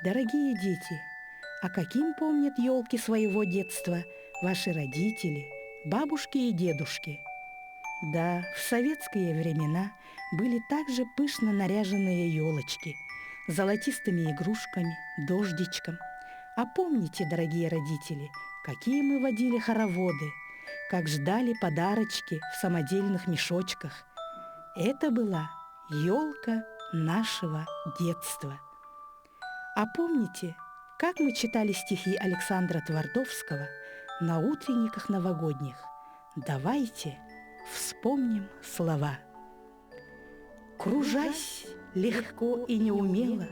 Дорогие дети, а каким помнят елки своего детства ваши родители, бабушки и дедушки? Да, в советские времена были также пышно наряженные елочки золотистыми игрушками, дождичком. А помните, дорогие родители, какие мы водили хороводы, как ждали подарочки в самодельных мешочках. Это была елка нашего детства. А помните, как мы читали стихи Александра Твардовского на утренниках новогодних? Давайте вспомним слова. Кружась легко и неумело,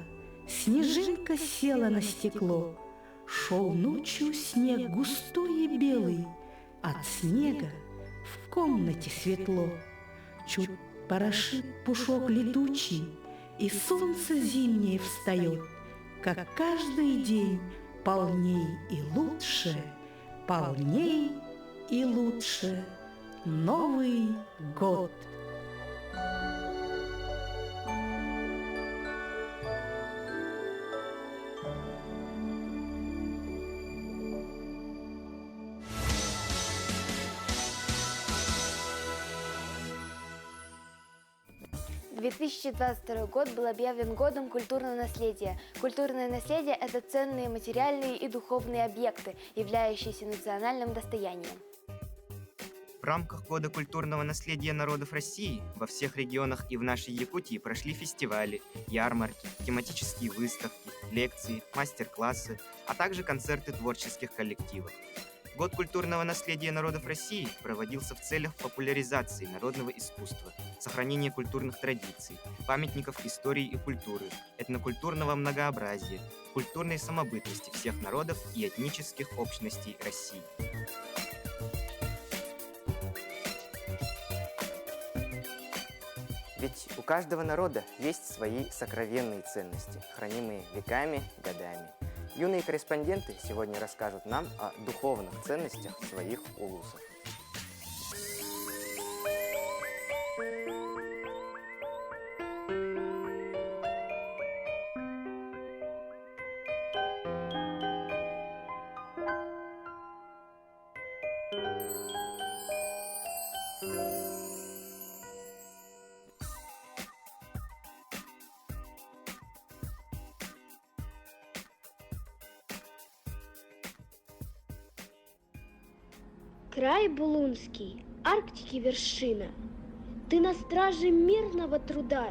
Снежинка села на стекло. Шел ночью снег густой и белый, От снега в комнате светло. Чуть порошит пушок летучий, И солнце зимнее встает, Как каждый день полней и лучше, Полней и лучше Новый год. 2022 год был объявлен годом культурного наследия. Культурное наследие – это ценные материальные и духовные объекты, являющиеся национальным достоянием. В рамках Года культурного наследия народов России во всех регионах и в нашей Якутии прошли фестивали, ярмарки, тематические выставки, лекции, мастер-классы, а также концерты творческих коллективов. Год культурного наследия народов России проводился в целях популяризации народного искусства, сохранения культурных традиций, памятников истории и культуры, этнокультурного многообразия, культурной самобытности всех народов и этнических общностей России. Ведь у каждого народа есть свои сокровенные ценности, хранимые веками, годами. Юные корреспонденты сегодня расскажут нам о духовных ценностях своих улусов. Край Булунский, Арктики вершина, Ты на страже мирного труда,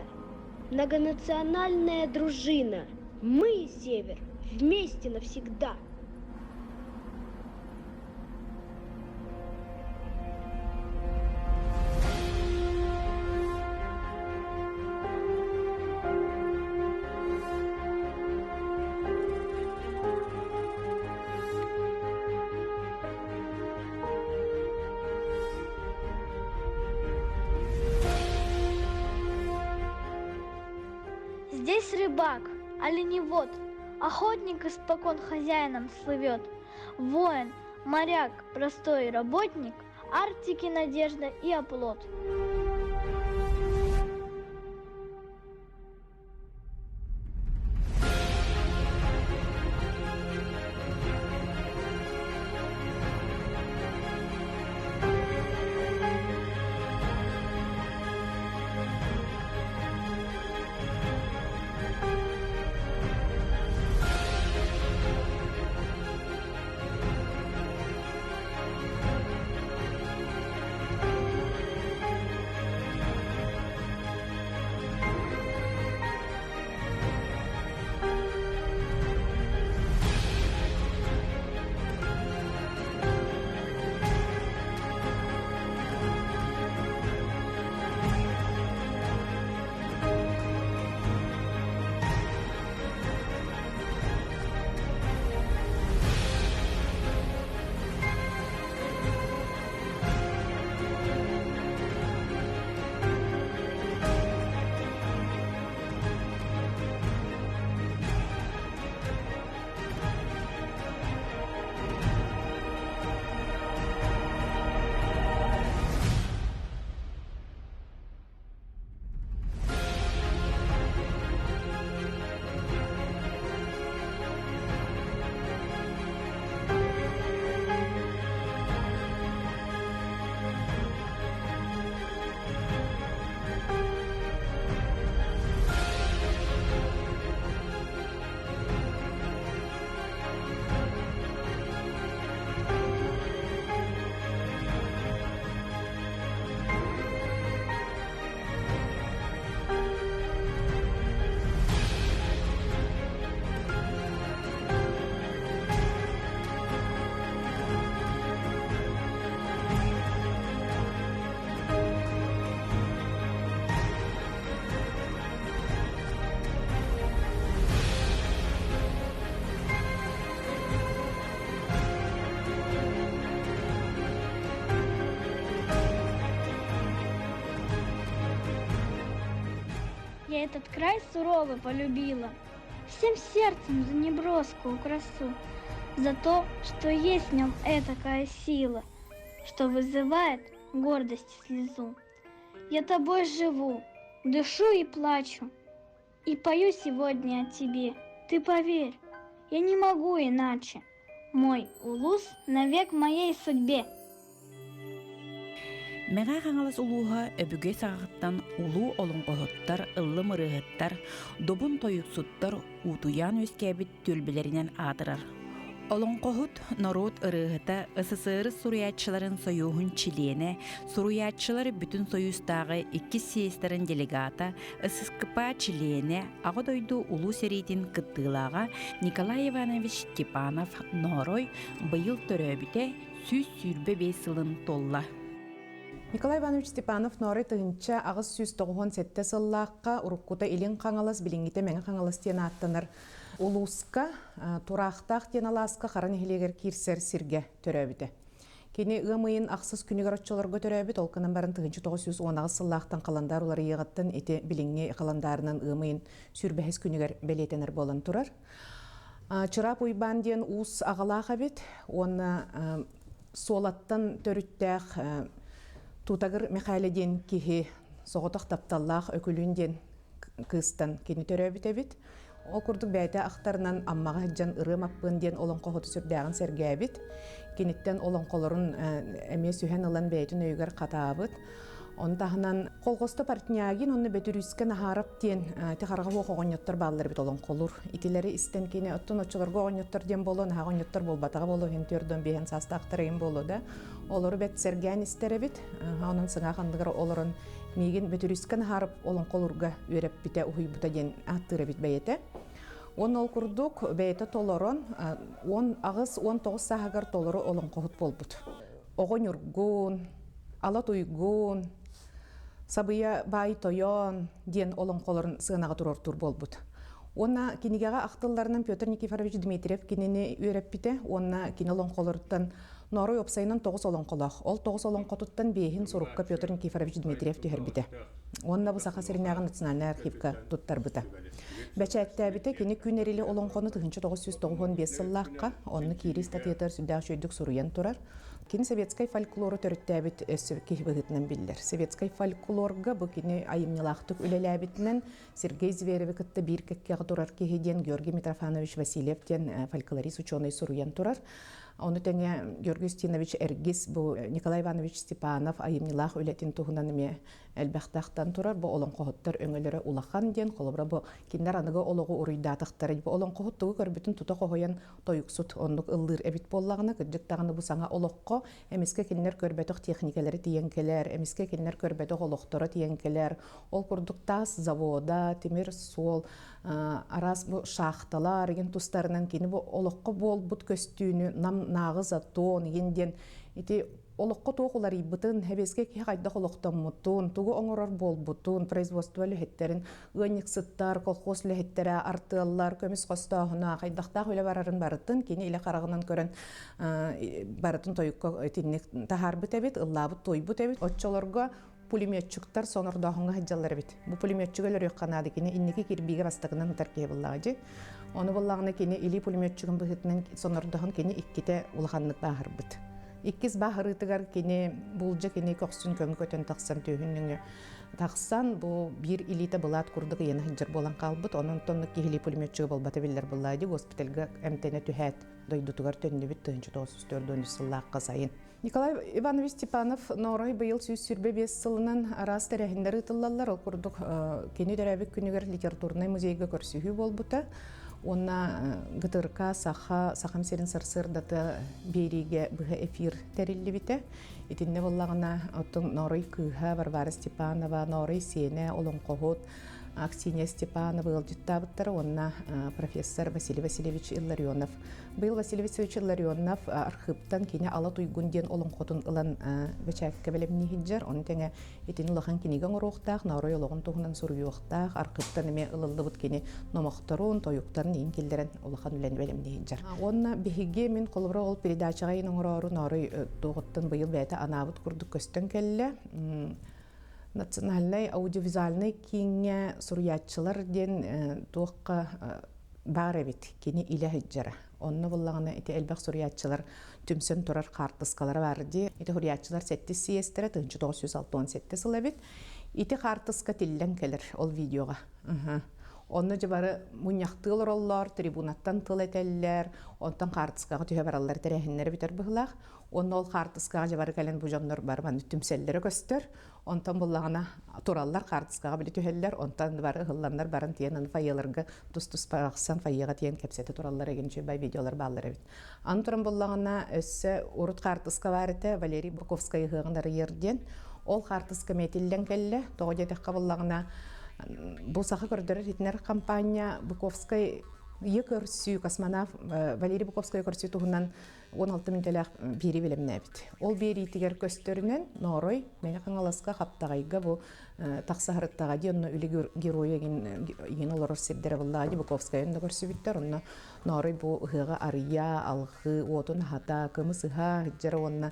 Многонациональная дружина, Мы, Север, вместе навсегда. Здесь рыбак, оленевод, охотник испокон хозяином слывет, воин, моряк, простой работник, Арктики надежда и оплот. я этот край суровый полюбила. Всем сердцем за неброскую красу, за то, что есть в нем этакая сила, что вызывает гордость слезу. Я тобой живу, дышу и плачу, и пою сегодня о тебе. Ты поверь, я не могу иначе. Мой улус навек моей судьбе. Мэҥэ Хаҥалас улууһа өбүгэ саҕаттан улуу олоҥхоһуттар, ыллым ырыаһыттар, добун тойуксуттар уутуйаан үөскээбит түөлбэлэринэн аатырар. Олоҥхоһут норуот ырыаһыта СССР суруйааччыларын сойууһун чилиэнэ, суруйааччылар бүтүн сойуустааҕы иккис съезтэрин делегата, ССКП чилиэнэ, Аҕа дойду Улуу сэриитин кыттыылааҕа Николай Иванович Степанов Ноорой быйыл төрөөбүтэ 125 сылын туолла. Николай Иванович Степанов Ноорой 1897 сыллаахха уруккута Илин Хаҥалас, билиҥҥитэ Мэҥэ Хаҥалас диэн ааттанар улууска Тураахтаах диэн алааска Хара нэһилиэгэр киирсэр сиргэ төрөөбүтэ. Кини ыам ыйын ахсыс күнүгэр оччолорго төрөөбүт, ол гынан баран 1918 сыллаахтан халандаар уларыйыаҕыттан ити билиҥҥи халандаарынан ыам ыйын сүүрбэһис күнүгэр бэлиэтэнэр буолан турар. Чыраап Уйбаан диэн уус аҕалаах эбит уонна Суолаттан төрүттээх Тутагыр Михайло диэн киһи соҕотох тапталлаах Өкүлүүн диэн кыыстан кини төрөөбүт эбит. Ол курдук бэйэтэ ахтарынан Аммаҕа сылдьан Ырыа Маппыан диэн олоҥхоһуту сүрдээҕин сэргээбит. Киниттэн олоҥхолорун эмиэ сүһэн ылан бэйэтин өйүгэр хатаабыт. Ону таһынан Холҕосто Портнягин уонна Бөтүрүүскэ Наһаарап диэн тихараҕа суох оҕонньоттор бааллар эбит олоҥхолуур. Итилэри истэн кини оттон оччолорго оҕонньоттор диэн буолуо, наһаа оҕонньоттор буолбатаҕа буолуо, иһин түөрт биэһэн саастаахтар эйин буолуо да. Олору бэт сэргээн истэр эбит. Онон сыҥаах анныгар олорон миигин Бөтүрүүскэ Наһаарап олоҥхолуурга үөрэппитэ, уһуйбута диэн ааттыыр эбит бэйэтэ. Уонна ол курдук бэйэтэ толорон 18-19 сааһыгар толору олоҥхоһут буолбут. Оҕо Ньургун, Ала Туйгун, Сабыйа Баай Тойон диэн олоҥхолорун сыанаҕа туруортуур буолбут. Уонна кинигэҕэ ахтылларынан Петр Никифорович Дмитриев кинини үөрэппитэ уонна кини олоҥхолоруттан Ноорой уопсайынан тоҕус олоҥхолоох. Ол тоҕус олоҥхотуттан биэһин сурукка Петр Никифорович Дмитриев түһэрбитэ. Уонна бу Саха сиринээҕи национальнай архивка туттарбыта. Бэчээттээбитэ кини Күн Эрили олоҥхону 1995 сыллаахха, онно киирии ыстатыйатыгар сүрдээх үчүгэйдик суруйан турар. Кини советскай фольклору төрүттээбит өссө киһи быһыытынан биллэр. Советскай фольклорга бу кини айымньылаахтык үлэлээбитинэн Сергей Звереви кытта биир кэккэҕэ турар киһи диэн Георгий Митрофанович Васильев диэн фольклорист учуонай суруйан турар. Ону тэҥэ Георгий Устинович Эргис бу Николай Иванович Степанов айымньылаах үлэтин туһунан эмиэ элбэхтээхтэн турар. Бу олоҥхоһуттар өҥөлөрө улахан диэн, холобура бу кинилэр аныгы олоҕу уруйдаатахтара. Бу олоҥхоһут тугу көрбүтүн тута хоһуйан тойуксут оннук ыллыыр эбит буоллаҕына, кырдьык даҕаны бу саҥа олоххо эмискэ кинилэр көрбөтөх техникалары тиийэн кэлэр, эмискэ кинилэр көрбөтөх олохторо тиийэн кэлэр. Ол курдук таас завода, тимир суол, араас бу шахталар игин тустарынан кини бу олоххо буолбут көстүүнү нам нааҕы затон игин диэн ити олоххо туох уларыйбытын, эбиэскэ киһи хайдах олохтоммутун, тугу оҥорор буолбутун, производство үлэһиттэрин, ыанньыксыттар, колхоз үлэһиттэрэ, артыаллар, көмүс хостооһуна, хайдахтаах үлэ барарын барытын кини илэ хараҕынан көрөн барытын тойукка итинник таһаарбыт эбит, ыллаабыт туойбут эбит. Оччолорго пулеметчиктар сонордооһуҥҥа сылдьаллар эбит. Бу пулеметчига өлөрүөххэ наада кини инники кирбиигэ бастакынан ытар киһи буоллаҕа дии. Ону буоллаҕына кини илии пулеметчигын быһыытынан сонордоһон кини иккитэ улаханнык бааһырбыт. Иккис бааһырыытыгар кини булдьа кини көхсүн көҥү көтөн тахсан түөһүн нөҥүө тахсан бу биир илиитэ былаат курдук ыйана сылдьар буолан хаалбыт. Онон оннук киһилии пулеметчига буолбата биллэр буоллаҕа дии госпитальга эмтэнэ түһээт дойдутугар төннүбүт 1943 сыллаахха сайын. Николай Иванович Степанов Ноорой быйыл 125 сылынан араас тэрээһиннэр ыытыллаллар. Ол курдук кини төрөөбүт күнүгэр литературнай музейга көрсүһүү буолбута. Уонна ГТРК Саха Сахам сирин сарсыардата биэриигэ быһа эфир тэриллибитэ. Итиннэ буоллаҕына, оттон Ноорой кыыһа Варвара Степанова, Ноорой сиэнэ олоҥхоһут Аксинья Степанова ыалдьыттаабыттара уонна профессор Василий Васильевич Илларионов. Быйыл Василий Васильевич Илларионов архыыптан кини Ала Туйгун диэн олоҥхотун ылан бэчээккэ бэлэмнии сылдьар. Ону тэҥэ итини улахан кинигэ оҥоруохтаах, Ноорой олоҕун туһунан суруйуохтаах, архыыптан эмиэ ылыллыбыт кини номохторун, тойуктарын иин киллэрэн улахан үлэни бэлэмнии сылдьар. Уонна биһиги мин холобура ол передачаҕа иин оҥороору Ноорой туоҕуттан быйыл бэйэтэ анаабыт курдук көстөн кэллэ. Национальнай аудиовизуальнай кииҥҥэ суруйааччылар диэн туохха баар эбит, кини илэ сылдьара. Онно буллаҕына ити элбэх суруйааччылар түмсэн турар хаартыскалара баар дии. Ити суруйааччылар сэттис съезтэрэ 1967 сыл эбит. Ити хаартыска тиллэн кэлэр ол видеоҕа. Онно дьэ бары мунньахтыы олороллор, трибунаттан тыл этэллэр, онтон хаартыскаҕа түһэ бараллар тэрээһиннэрэ бүтэр быһыылаах. Онно ол хаартыскаҕа дьэ бары кэлэн бу дьоннор бары маннык түмсэллэрэ көстөр. Онтон буллаҕына тураллар, хаартыскаҕа били түһэллэр, онтон бары ыһылланнар баран тиийэн аны фойеларга тус-туспа арахсан фойеҕа тиийэн кэпсэтэ тураллар эгин үчүгэй видеолар бааллар эбит. Аны туран буллаҕына өссө урут хаартыска баар этэ Валерий Буковскай ыһыаҕын арыйар диэн. Ол хаартыска мэтиллэн кэллэ. Тоҕо диэтэххэ буллаҕына бу саха көрдөрөр итинэр компания Буковскай ийэ көрсүү космонавт Валерий Буковскай көрсүү туһунан 16 мүнтэлээх биэрии бэлэмнээбит. Ол биэриитигэр көстөрүнэн Ноорой Мэҥэ Хаҥаласка Хаптаҕайга бу тахса сырыттаҕа дии онно үлэ геройа игин олорор сирдэрэ буллаҕа дии Буковскайы онно көрсүбүттэр. Онно Ноорой бу ыһыаҕы арыйа, алҕыы, уотун аһата, кымыс ыһа сылдьара уонна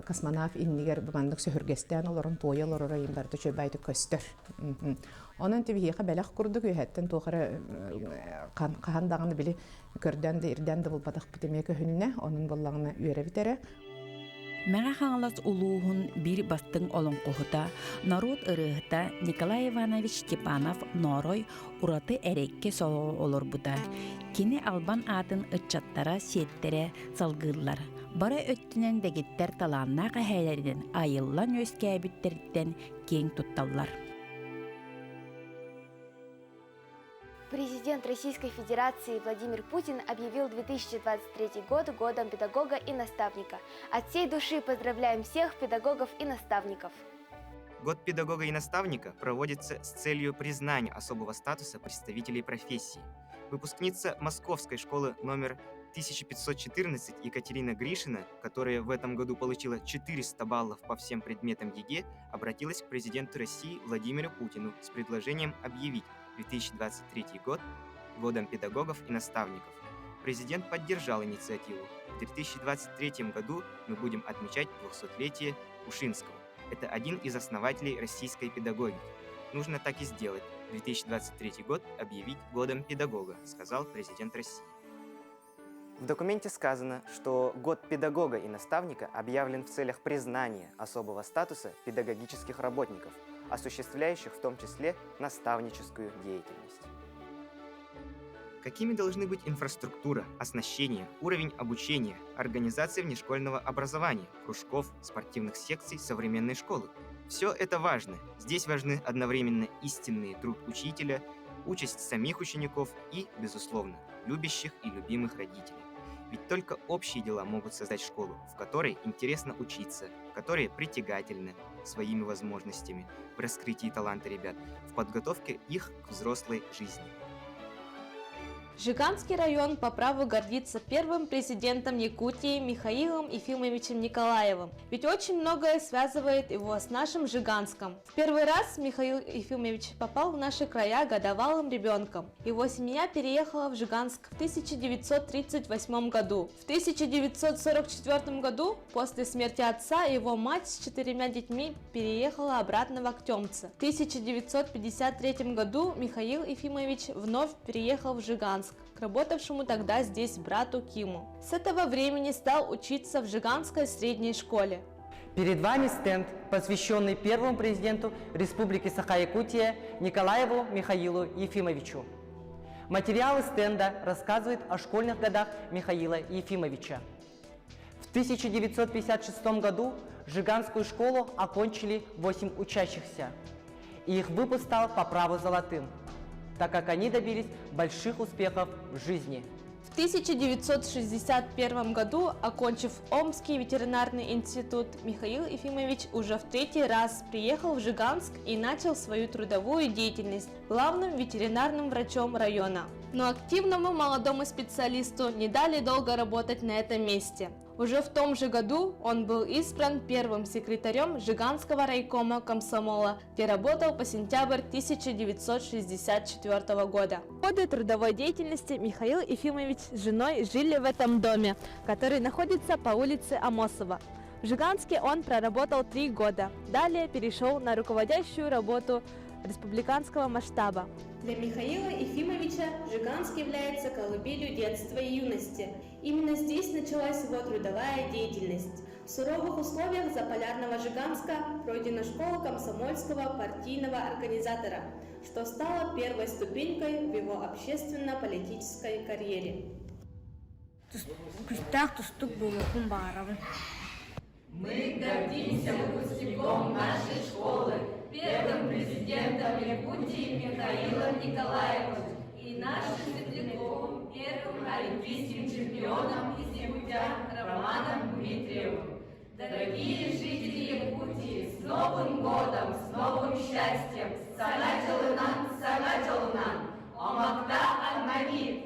космонавт иннигэр бу маннык сөһүргэстээн олорон туойа олороро иһин барыта үчүгэй көстөр. Онон тибиһиэхэ бэлэх курдук үөһэттэн туох эрэ хаһан даҕаны били көрдөөн да ирдээн да булбатахпыт эмиэ көһүннэ, онон буоллаҕына үөрэбит эрэ. Мэҥэ Хаҥалас улууһун биир бастыҥ олоҥхоһута, норуот ырыаһыта Николай Иванович Степанов Ноорой ураты эрэккэ соло олорбута. Кини албан аатын ыччаттара, сиэттэрэ салгыыллар. Бары өттүнэн дэгиттэр талааннаах эһээлэринэн айыллан үөскээбиттэриттэн киэҥ тутталлар. Президент Российской Федерации Владимир Путин объявил 2023 год годом педагога и наставника. От всей души поздравляем всех педагогов и наставников. Год педагога и наставника проводится с целью признания особого статуса представителей профессии. Выпускница Московской школы номер 1514 Екатерина Гришина, которая в этом году получила 400 баллов по всем предметам ЕГЭ, обратилась к президенту России Владимиру Путину с предложением объявить 2023 год годом педагогов и наставников. Президент поддержал инициативу. В 2023 году мы будем отмечать 200-летие Ушинского. Это один из основателей российской педагогики. Нужно так и сделать. 2023 год объявить годом педагога, сказал президент России. В документе сказано, что год педагога и наставника объявлен в целях признания особого статуса педагогических работников, осуществляющих в том числе наставническую деятельность. Какими должны быть инфраструктура, оснащение, уровень обучения, организация внешкольного образования, кружков, спортивных секций современной школы? Все это важно. Здесь важны одновременно истинный труд учителя, участь самих учеников и, безусловно, любящих и любимых родителей. Ведь только общие дела могут создать школу, в которой интересно учиться, которая притягательна своими возможностями в раскрытии таланта ребят, в подготовке их к взрослой жизни. Жиганский район по праву гордится первым президентом Якутии Михаилом Ефимовичем Николаевым. Ведь очень многое связывает его с нашим Жиганском. В первый раз Михаил Ефимович попал в наши края годовалым ребенком. Его семья переехала в Жиганск в 1938 году. В 1944 году, после смерти отца, его мать с четырьмя детьми переехала обратно в Актемцы. В 1953 году Михаил Ефимович вновь переехал в Жиганск к работавшему тогда здесь брату Киму. С этого времени стал учиться в Жиганской средней школе. Перед вами стенд, посвященный первому президенту Республики Саха-Якутия Николаеву Михаилу Ефимовичу. Материалы стенда рассказывают о школьных годах Михаила Ефимовича. В 1956 году Жиганскую школу окончили 8 учащихся. И их выпуск стал по праву золотым, так как они добились больших успехов в жизни. В 1961 году, окончив Омский ветеринарный институт, Михаил Ефимович уже в третий раз приехал в Жиганск и начал свою трудовую деятельность главным ветеринарным врачом района. Но активному молодому специалисту не дали долго работать на этом месте. Уже в том же году он был избран первым секретарем Жиганского райкома комсомола, где работал по сентябрь 1964 года. В годы трудовой деятельности Михаил Ефимович с женой жили в этом доме, который находится по улице Амосова. В Жиганске он проработал 3 года. Далее перешел на руководящую работу республиканского масштаба. Для Михаила Ефимовича Жиганск является колыбелью детства и юности. Именно здесь началась его трудовая деятельность. В суровых условиях заполярного Жиганска пройдена школа комсомольского партийного организатора, что стало первой ступенькой в его общественно-политической карьере. Күүстээх тустуук буолуохпун баҕарабын. Мы гордимся выпускником нашей школы, первым президентом Якутии Михаилом Николаевым и нашим земляком, первым олимпийским чемпионом из якутян Романом Дмитриевым. Дорогие жители Якутии, с Новым годом, с новым счастьем! Саҥа дьылынан, саҥа дьолунан! Омагда Анмавит!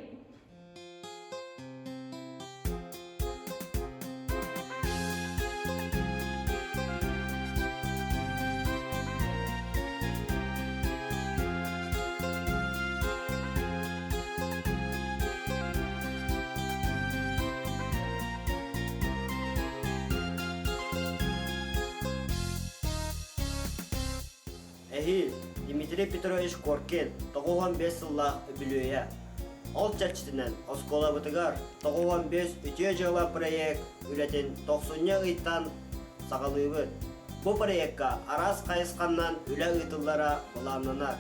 Эһиил Дмитрий Петрович Коркин 95 сыллаах үбүлүөйэ. Ол чэрчитинэн оскуолабытыгар 95 үтүө дьыала проект үлэтин тохсунньу ыйтан саҕалыыбыт. Бу проекка араас хайысханнан үлэ ыытыллара былааннанар.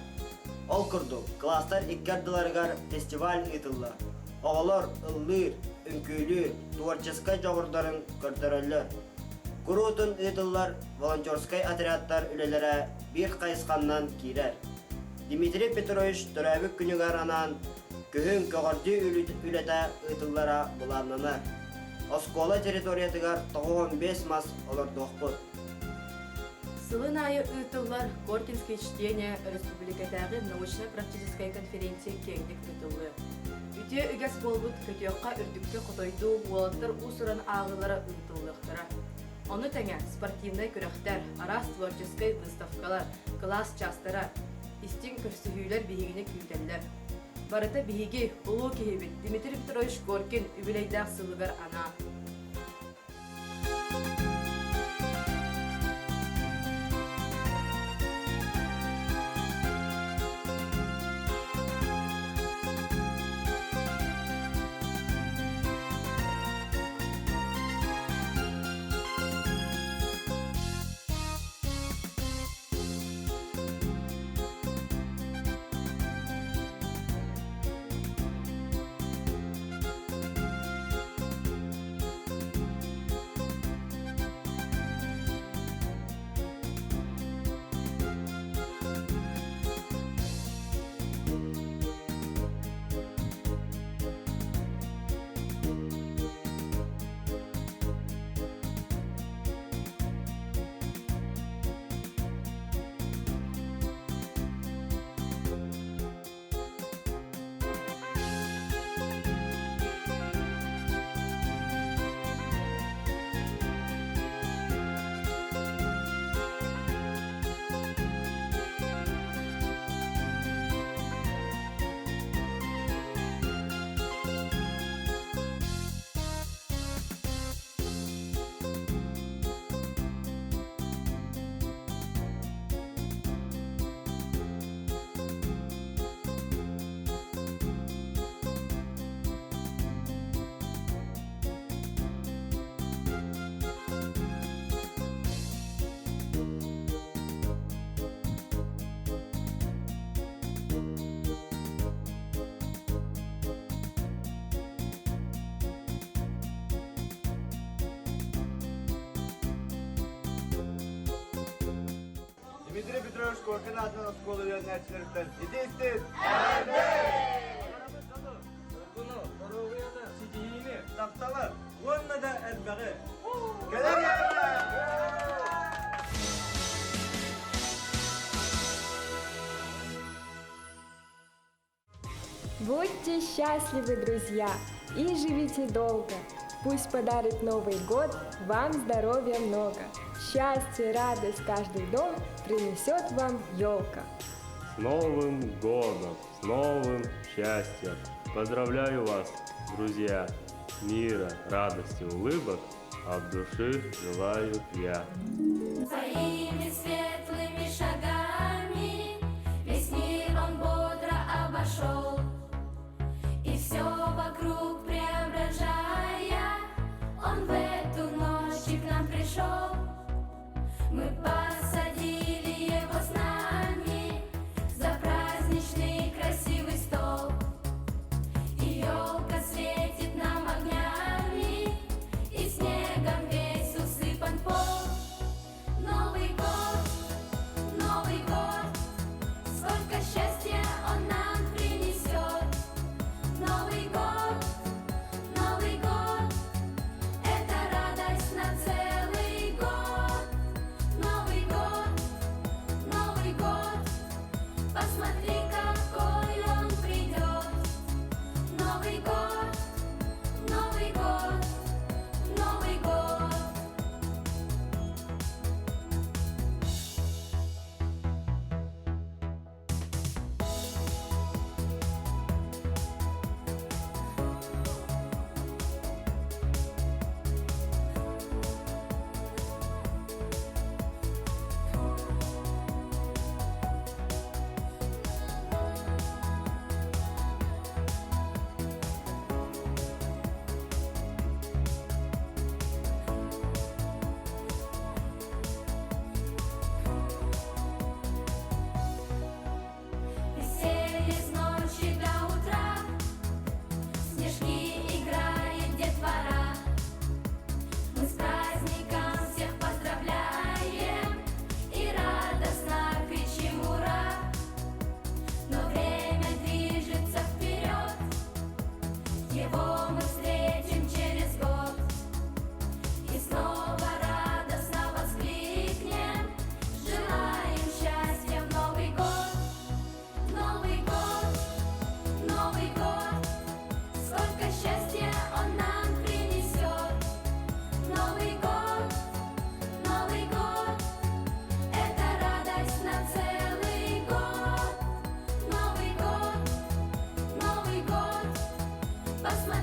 Ол курдук, кылаастар икки ардыларыгар фестиваль ыытыллар. Оҕолор ыллыыр, үҥкүүлүүр, творческай дьоҕурдарын көрдөрөллөр. Куруутун ыытыллар волонтерскай отрядтар үлэлэрэ биир хайысханнан киирэр. Дмитрий Петрович төрөөбүт күнүгэр анаан күһүн көҕөрдүү үлэтэ ыытыллара былааннанар. Оскуола территориятыгар 95 мас олордуохпут. Сылын аайы ыытыллар Коркинские чтения өрөспүүбүлүкэтээҕи научнай-практическай конференция киэҥник ыытыллыа. Үтүө үгэс буолбут көтүөххэ үрдүккэ хотойдуу уолаттар уус-уран ааҕыылара ыытыллыахтара. Ону тэҥэ спортивнай күрэхтэр, араас творческай выставкалар, кылаас чаастара, истиҥ көрсүһүүлэр биһигини күүтэллэр. Барыта биһиги улуу киһибит Дмитрий Петрович Коркин үбүлүөйдээх сылыгар анаан. Дмитрий Петрович Коркин аатынан оскуола үөрэнээччилэриттэн итии-истиҥ Соргуну, ситиһиини, тапталы уонна да элбэҕи. Кэлэр үйэҕэ! Будьте счастливы, друзья, и живите долго. Пусть подарит Новый год вам здоровья много. Счастье, радость каждый дом принесет вам елка. С Новым годом! С новым счастьем! Поздравляю вас, друзья! Мира, радости, улыбок. от души желаю я. Своими светлыми шагами весь мир он бодро обошел. И все вокруг преображая, он в эту ночь и к нам пришел. Мы посадили его с нами за праздничный красивый стол. И елка светит нам огнями, и снегом весь усыпан пол. Новый год, Новый год, сколько счастья он нам принесет. Новый год, Новый год, это радость на целый год. Новый год, Новый год, посмотри, какой он придет. Новый год, Новый год, Новый год. Веселье с ночи до утра, в снежки играет детвора. Мы с праздником всех поздравляем и радостно кричим ура. Но время движется вперед, его мы встретим через год. И снова радостно воскликнем, желаем счастья в Новый год. Новый год, Новый год, сколько счастья он нам принесет. Новый год, Новый год, это радость на целый год. Новый год, Новый год, посмотри,